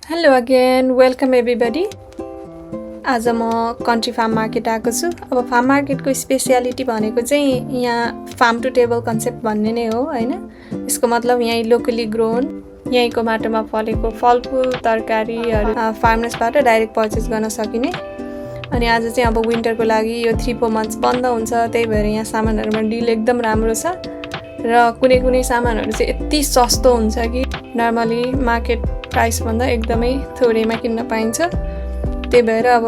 Hello again welcome everybody. आज म country farm market आएको छु। अब फार्म मार्केटको स्पेसियालिटी भनेको चाहिँ यहाँ फार्म टु टेबल कन्सेप्ट भन्ने नै हो हैन। यसको मतलब यहीँ लोकली ग्रोन, यहीँको माटोमा फलेको फलफुल तरकारीहरू फार्मर्सबाट डाइरेक्ट पर्चेस गर्न सकिने। अनि आज चाहिँ अब विन्टरको लागि यो 3-4 मन्थ्स बन्द हुन्छ, त्यही भएर यहाँ सामानहरूमा डिल एकदम राम्रो छ र कुनै कुनै सामानहरू चाहिँ यति सस्तो हुन्छ कि नर्मली मार्केट प्राइस भन्दा एकदमै थोरैमा किन्न पाइन्छ। त्यही भएर अब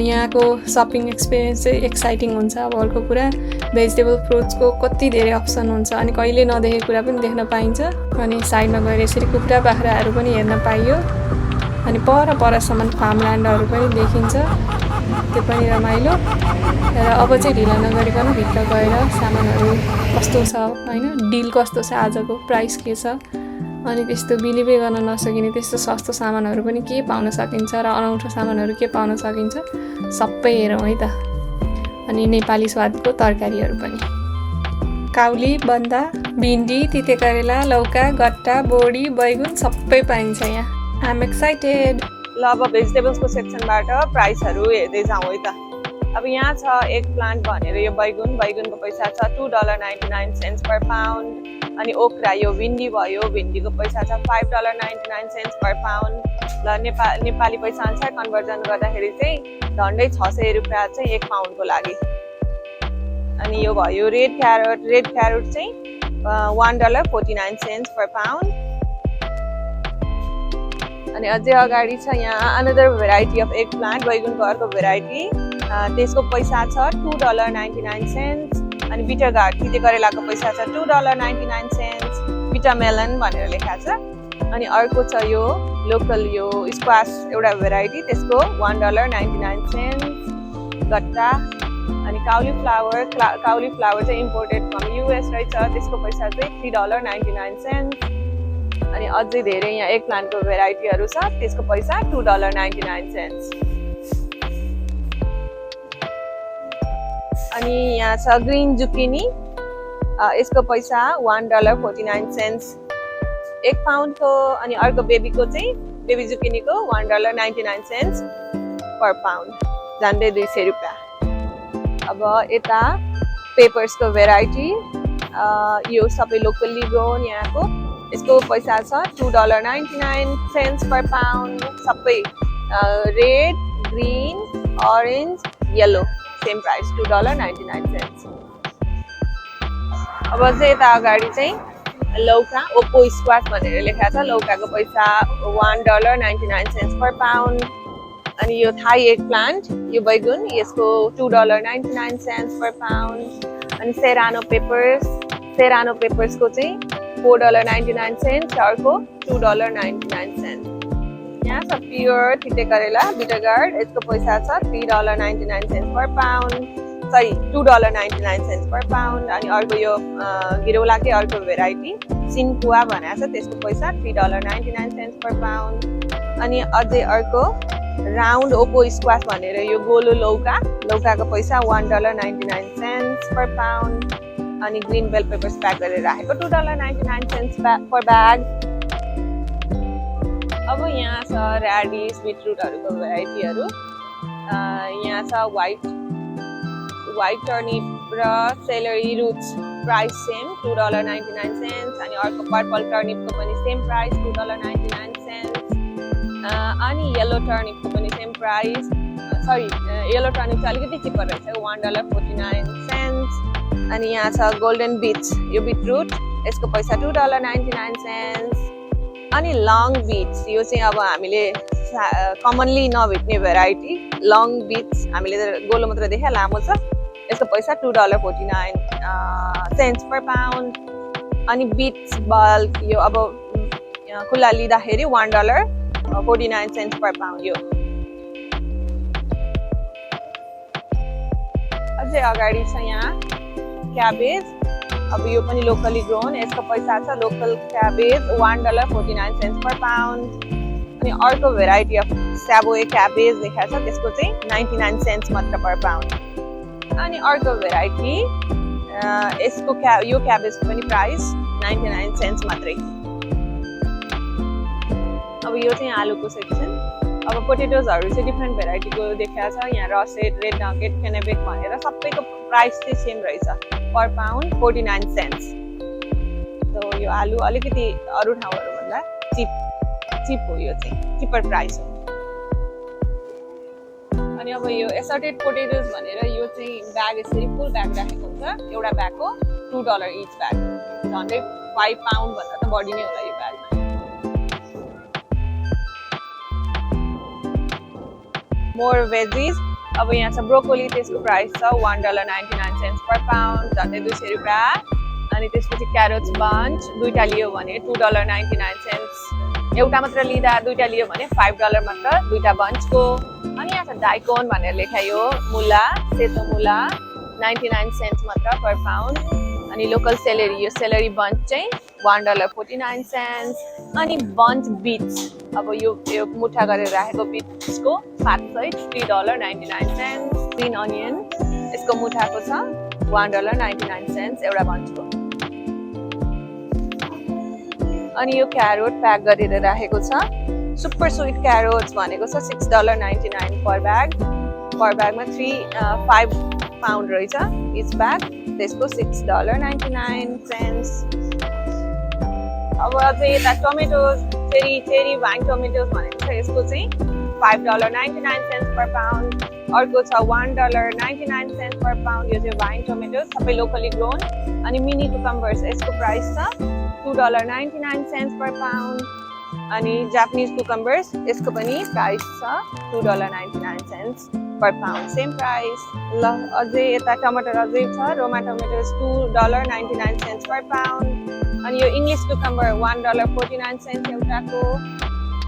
यहाँको सपिङ एक्सपिरियन्स चाहिँ एक्साइटिङ हुन्छ। अब अर्को कुरा भेजिटेबल फ्रुट्सको कति धेरै अप्सन हुन्छ अनि कहिले नदेखेको कुरा पनि देख्न पाइन्छ। अनि साइडमा गएर यसरी कुखुरा बाख्राहरू पनि हेर्न पाइयो। अनि परसम्म फार्मल्यान्डहरू पनि देखिन्छ, त्यो पनि रमाइलो। र अब चाहिँ ढिला नगरिकन भित्र गएर सामानहरू कस्तो छ हैन, डिल कस्तो छ, आजको प्राइस के छ, अनि त्यस्तो बिलिभै गर्न नसकिने त्यस्तो सस्तो सामानहरू पनि के पाउन सकिन्छ र अनौठो सामानहरू के पाउन सकिन्छ सबै हेरौँ है त। अनि नेपाली स्वादको तरकारीहरू पनि, काउली, बन्दा, भिन्डी, तिते करेला, लौका, गट्टा, बोडी, बैगुन सबै पाइन्छ यहाँ। I am excited. ल अब भेजिटेबल्सको सेक्सनबाट प्राइसहरू हेर्दै जाउँ है त। अब यहाँ छ एग प्लान्ट भनेर यो बैगुनको पैसा छ $2.99 पर पाउन्ड। अनि ओक्रा यो भिन्डी भयो, भिन्डीको पैसा छ $5.99 पर पाउन्ड। ल नेपाली पैसा अनुसार कन्भर्जन गर्दाखेरि चाहिँ झन्डै 600 रुपियाँ चाहिँ 1 पाउन्डको लागि। अनि यो भयो रेड क्यारोट चाहिँ $1.49 पर पाउन्ड। अनि अझै अगाडि छ यहाँ another variety of eggplant, बैगुनको अर्को भेराइटी, त्यसको पैसा छ $2.99। अनि बिटर गार्ड तिते करेलाको पैसा छ $2.99, बिटा मेलन भनेर लेखा छ। अनि अर्को छ यो लोकल यो स्क्वास एउटा भेराइटी, त्यसको $1.99 गट्टा। अनि काउली फ्लावर चाहिँ इम्पोर्टेड फ्रम US रहेछ, त्यसको पैसा चाहिँ $3.99। अनि अझै धेरै यहाँ एग प्लान्टको भेराइटीहरू छ, त्यसको पैसा $2.99। अनि यहाँ छ ग्रीन जुकिनी, यसको पैसा $1.49 1 पाउन्डको। अनि अर्को बेबी जुकिनीको $1.99 पर पाउन्ड, झन्डै 200 रुपियाँ। अब यता पेपर्सको भेराइटी, यो सबै लोकल्ली ग्रोन यहाँको, यसको पैसा छ $2.99 पर पाउन्ड। सबै red, green, orange, yellow same price $2.99। अब चाहिँ यता अगाडि चाहिँ लौका ओप्पो स्क्वास भनेर लेखा छ, लौकाको पैसा $1.99 पर पाउन्ड। अनि यो थाई एग प्लान्ट यो बैगुन, यसको $2.99 पर पाउन्ड। अनि सेरानो पेपर्सको चाहिँ $4.99 र अर्को $2.99। यहाँ छ प्योर तिते करेला बिटर गार्ड, यसको पैसा छ $3.99 पर पाउन्ड, सरी $2.99 पर पाउन्ड। अनि अर्को यो गिरौलाकै अर्को भेराइटी सिन्कुवा भनेको छ, त्यसको पैसा $3.99 पर पाउन्ड। अनि अझै अर्को राउन्ड ओप्पो स्क्वास भनेर यो गोलो लौकाको पैसा $1.99 पर पाउन्ड। अनि ग्रीन बेल पेपर्स प्याक गरेर राखेको $2.99 पर ब्याग। अब यहाँ छ ऱ्याडिस बिटरुटहरूको भेराइटीहरू, यहाँ छ व्हाइट टर्निप र सेलरी रुट्स, प्राइस सेम $2.99। अनि अर्को पर्पल टर्निपको पनि सेम प्राइस $2.99। अनि येलो टर्निपको पनि सेम प्राइस, येलो टर्निप चाहिँ अलिकति चिपर रहेछ $1.49। अनि यहाँ छ गोल्डन बिट्स यो बिटरुट, यसको पैसा $2.99। अनि लङ बिट्स यो चाहिँ अब हामीले कमनली नभेट्ने भेराइटी, लङ बिट्स हामीले गोलो मात्र देखा, लामो छ, यसको पैसा $2.49 पर पाउन्ड। अनि बिट्स बल्क यो अब खुल्ला लिँदाखेरि $1.49 पर पाउन्ड। यो अझै अगाडि छ यहाँ क्याबेज, अब यो पनि लोकली ग्रोन, यसको पैसा छ लोकल क्याबेज $1.49 पर पाउन्ड। अनि अर्को भेराइटी अफ स्याबोए क्याबेज लेखा छ, त्यसको चाहिँ 99 सेन्ट्स मात्र पर पाउन्ड। अनि अर्को भेराइटी यसको यो क्याबेजको पनि प्राइस 99 सेन्ट्स मात्रै। अब यो चाहिँ आलुको सेक्सन। अब पोटेटोजहरू चाहिँ डिफ्रेन्ट भेराइटीको देखाएको छ यहाँ, रसेट, रेड नगेट, केनेबेक भनेर सबैको प्राइस चाहिँ सेम रहेछ, पर पाउन्ड 49 सेन्ट्स। सो यो आलु अलिकति अरू ठाउँहरूभन्दा चिप हो, यो चाहिँ चिपर प्राइस हो। अनि अब यो एसर्टेड पोटेटोज भनेर यो चाहिँ ब्याग यसरी फुल ब्याग राखेको हुन्छ, एउटा ब्यागको $2 इच ब्याग, 105 पाउन्ड भन्दा त बढी नै होला यो ब्यागमा। मोर भेजिज, अब यहाँ छ ब्रोकोली, त्यसको प्राइस छ $1.99 पर पाउन्ड, झन्डै 200 रुपियाँ। अनि त्यसपछि क्यारोट्स बन्च, दुईटा लियो भने $2.99, एउटा मात्र लिँदा दुईटा लियो भने $5 मात्र दुईटा बन्चको। अनि यहाँ छ डाइकोन भनेर लेखायो, मुला, सेतो मुला 99 सेन्ट्स मात्र पर पाउन्ड। अनि लोकल सेलेरी, यो सेलेरी बन्च चाहिँ $1.49। अनि बन्च बिट्स, अब यो मुठा गरेर राखेको बिट्सको साथ सहित $3.99। ग्रिन अनियन, यसको मुठाको छ $1.99 एउटा बन्चको। अनि यो क्यारोट प्याक गरेर राखेको छ, सुपर स्विट क्यारोट्स भनेको छ $6.99 पर ब्याग। पर ब्यागमा 5 पाउन्ड रहेछ इच ब्याग, त्यसको $6.99। अब अझै यता टमेटोज, चेरी भाइन टमेटोज भनेको छ, यसको चाहिँ $5.99 पर पाउन्ड। अर्को छ $1.99 पर पाउन्ड, यो चाहिँ भाइन टमेटोज सबै लोकली ग्रोन। अनि मिनी कुकम्बर्स, यसको प्राइस छ $2.99 पर पाउन्ड। अनि जापानिज कुकम्बर्स, यसको पनि प्राइस छ $2.99 पर पाउन्ड, सेम प्राइस। ल अझै यता टमाटर अझै छ, रोमा टमेटोज $2.99 पर पाउन्ड। अनि यो इङ्ग्लिस कुकम्बर $1.49 एउटाको।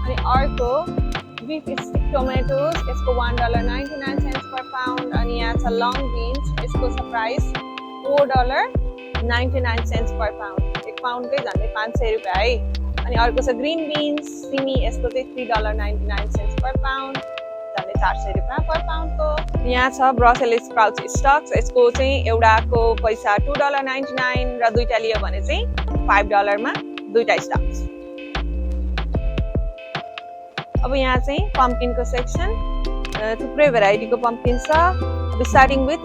अनि अर्को बिफ स्टिक टोमेटोज, यसको $1.99 पर पाउन्ड। अनि यहाँ छ लङ बिन्स, यसको छ प्राइस $4.99 पर पाउन्ड, एक पाउन्डकै झन्डै 500 रुपियाँ है। अनि अर्को छ ग्रिन बिन्स, सिमी, यसको चाहिँ $3.99 पर पाउन्ड, झन्डै 400 रुपियाँ पर पाउन्डको। यहाँ छ ब्रसेल्स स्प्राउट्स स्टक्स, यसको चाहिँ एउटाको पैसा $2.99 र दुईटा लियो भने चाहिँ $5 मा दुईटा स्टक्स। अब यहाँ चाहिँ पम्पकिनको सेक्सन, थुप्रै भेराइटीको पम्पकिन छ। Starting with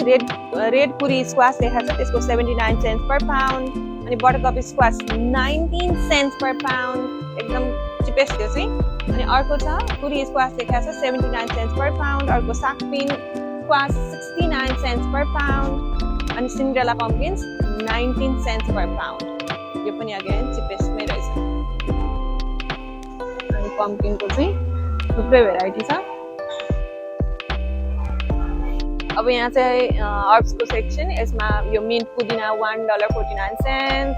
red Puri squash देखाएको छ, त्यसको 79 सेन्ट्स पर पाउन्ड। अनि बटरकप स्क्वास 19 सेन्ट्स पर पाउन्ड, एकदम चिपेस्ट त्यो चाहिँ। अनि अर्को छ पुरी स्क्वास देखाएको छ 79 सेन्ट्स पर पाउन्ड। अर्को साकपिन स्क्वास 69 सेन्ट्स पर पाउन्ड। अनि सिन्ड्रेला पम्पकिन्स 19 सेन्ट्स पर पाउन्ड, यो पनि अगेन चिपेस्टमै रहेछ। अनि पम्पकिनको चाहिँ थुप्रै भेराइटी छ। अब यहाँ चाहिँ हर्ब्सको सेक्सन, यसमा यो मिन्ट पुदिना $1.49।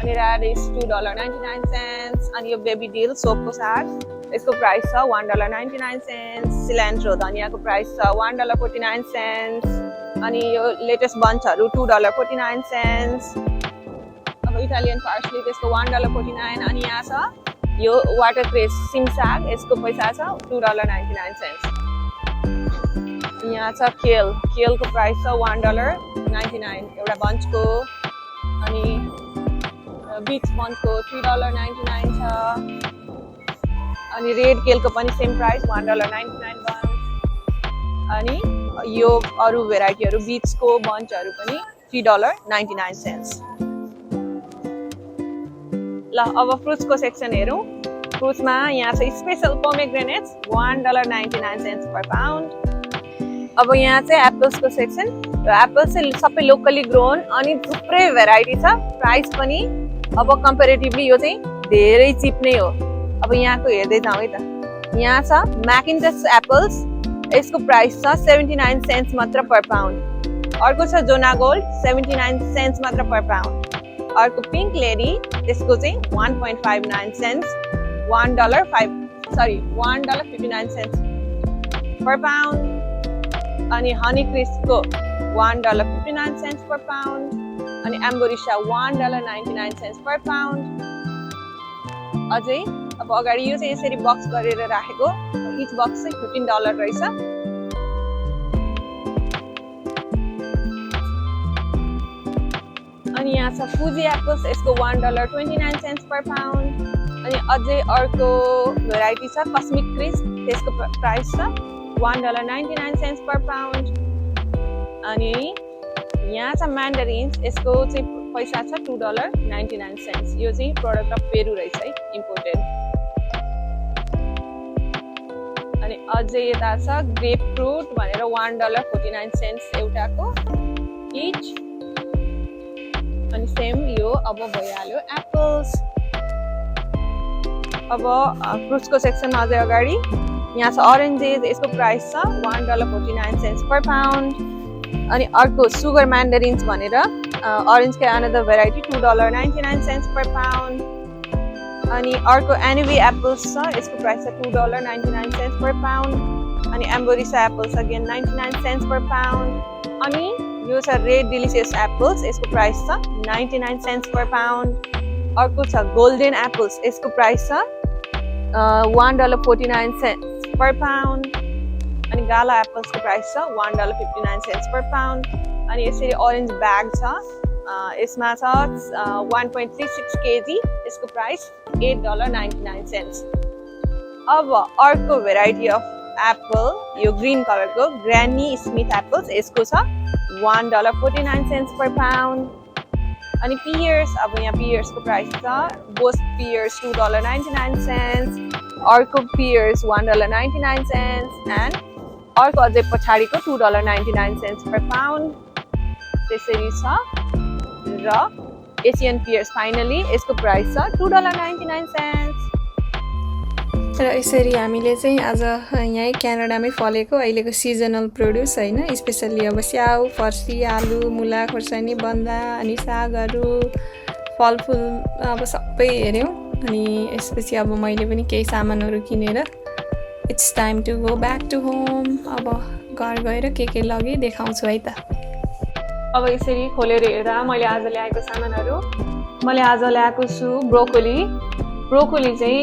अनि राडिस $2.99। अनि यो बेबी डिल सोपको साग, यसको प्राइस छ $1.99। सिलान्ट्रो धनियाको प्राइस छ $1.49। अनि यो लेटेस्ट बन्चहरू $2.49। अब इटालियन पार्सली, त्यसको $1.49। अनि यहाँ छ यो वाटर क्रेस सिम साग, यसको पैसा छ $2.99। यहाँ छ केलको प्राइस छ $1.99 एउटा बन्चको। अनि बिट्स बन्चको $3.99 छ। अनि रेड केलको पनि सेम प्राइस $1.99 बन्च। अनि यो अरू भेराइटीहरू बिट्सको बन्चहरू पनि $3.99। ल अब फ्रुट्सको सेक्सन हेरौँ। फ्रुट्समा यहाँ छ स्पेसल पोमेग्रेनेट्स $1.99 पर पाउन्ड। अब यहाँ चाहिँ एप्पल्सको सेक्सन, एप्पल्स चाहिँ सबै लोकली ग्रोन अनि थुप्रै भेराइटी छ। प्राइस पनि अब कम्पेरेटिभली यो चाहिँ धेरै चिप नै हो। अब यहाँको हेर्दै जाउँ है त। यहाँ छ म्याकिन्टस एप्पल्स, यसको प्राइस छ 79 सेन्ट्स मात्र पर पाउन्ड। अर्को छ जोना गोल्ड 79 सेन्ट्स मात्र पर पाउन्ड। अर्को पिङ्क लेडी, त्यसको चाहिँ 1.59 सेन्ट्स, $1.59 पर पाउन्ड। अनि हनी क्रिस्पको $1.59 पर पाउन्ड। अनि एम्बोरिसा $1.99 पर पाउन्ड। अझै अब अगाडि यो चाहिँ यसरी बक्स गरेर राखेको, इच बक्स चाहिँ $15 रहेछ। अनि यहाँ छ फुजी एप्पल्स, यसको $1.29 पर पाउन्ड। अनि अझै अर्को भेराइटी छ कस्मिक क्रिस्प, त्यसको प्राइस छ $1.99 per pound। अनि यहाँ छ म्यान्डरिन्स, यसको चाहिँ पैसा छ $2.99। यो चाहिँ प्रोडक्ट अफ पेरू रहेछ है, इम्पोर्टेड। अनि अझै यता छ ग्रेप फ्रुट भनेर $1.49 एउटाको इच। अनि सेम यो अब भइहाल्यो एप्पल्स। अब फ्रुट्सको सेक्सनमा अझै अगाडि यहाँ छ अरेन्जेस, यसको प्राइस छ $1.49 per pound। अनि अर्को सुगर म्यान्डरिन्स भनेर अरेन्जकै अनदर भेराइटी $2.99 per pound। अनि अर्को एनिवी एप्पल्स छ, यसको प्राइस छ $2.99 per pound। अनि Ambrosia apples again 99 cents per pound। अनि यो छ रेड डिलिसियस एप्पल्स, यसको प्राइस छ 99 cents per pound। अर्को छ गोल्डन एप्पल्स, यसको प्राइस छ $1.49 per pound। अनि गाला एप्पल्सको प्राइस छ $1.59 per pound। अनि यसरी ओरेन्ज ब्याग छ, यसमा छ 1.36 kg, यसको प्राइस $8.99। अब अर्को भेराइटी अफ एप्पल, यो ग्रीन कलरको ग्रानी स्मिथ एप्पल्स, यसको छ $1.49 per pound। अनि पियर्स, अब यहाँ पियर्सको प्राइस छ बोस्ट पियर्स $2.99, अर्को पियर्स $1.99 एन्ड अर्को अझै पछाडिको $2.99 per pound। त्यसरी छ र एसियन पियर्स फाइनली, यसको प्राइस छ $2.99। र यसरी हामीले चाहिँ आज यहीँ क्यानाडामै फलेको अहिलेको सिजनल प्रोड्युस होइन, स्पेसल्ली अब स्याउ, फर्सी, आलु, मुला, खोर्सानी, बन्दा अनि सागहरू, फलफुल अब सबै हेऱ्यौँ। अनि यसपछि अब मैले पनि केही सामानहरू किनेर it's time to go back to home. अब घर गएर के लगेँ देखाउँछु है त। अब यसरी खोलेर हेर्दा मैले आज ल्याएको सामानहरू, मैले आज ल्याएको छु ब्रोकोली। ब्रोकोली चाहिँ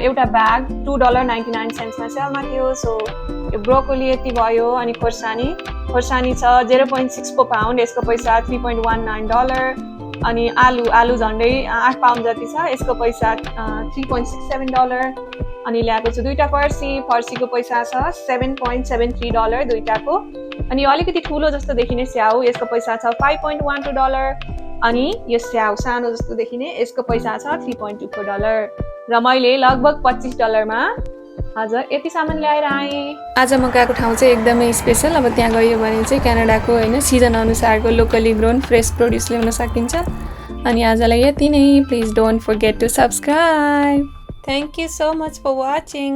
एउटा ब्याग $2.99 मा सेलमा थियो। सो यो ब्रोकोली यति भयो। अनि खोर्सानी छ 0.6 per pound, यसको पैसा $3.19। अनि आलु झन्डै 8 पाउन्ड जति छ, यसको पैसा $3.67। अनि ल्याएको छु दुईटा फर्सीको पैसा छ $7.73 दुईटाको। अनि अलिकति ठुलो जस्तो देखिने स्याउ, यसको पैसा छ $5.12। अनि यो स्याउ सानो जस्तो देखिने, यसको पैसा छ $3.24। र मैले लगभग $25 मा आज यति सामान ल्याएर आएँ। आज म गएको ठाउँ चाहिँ एकदमै स्पेसल। अब त्यहाँ गयो भने चाहिँ क्यानाडाको होइन सिजन अनुसारको लोकली ग्रोन फ्रेस प्रोड्युस ल्याउन सकिन्छ। अनि आजलाई यति नै। Please don't forget to subscribe. Thank you so much for watching.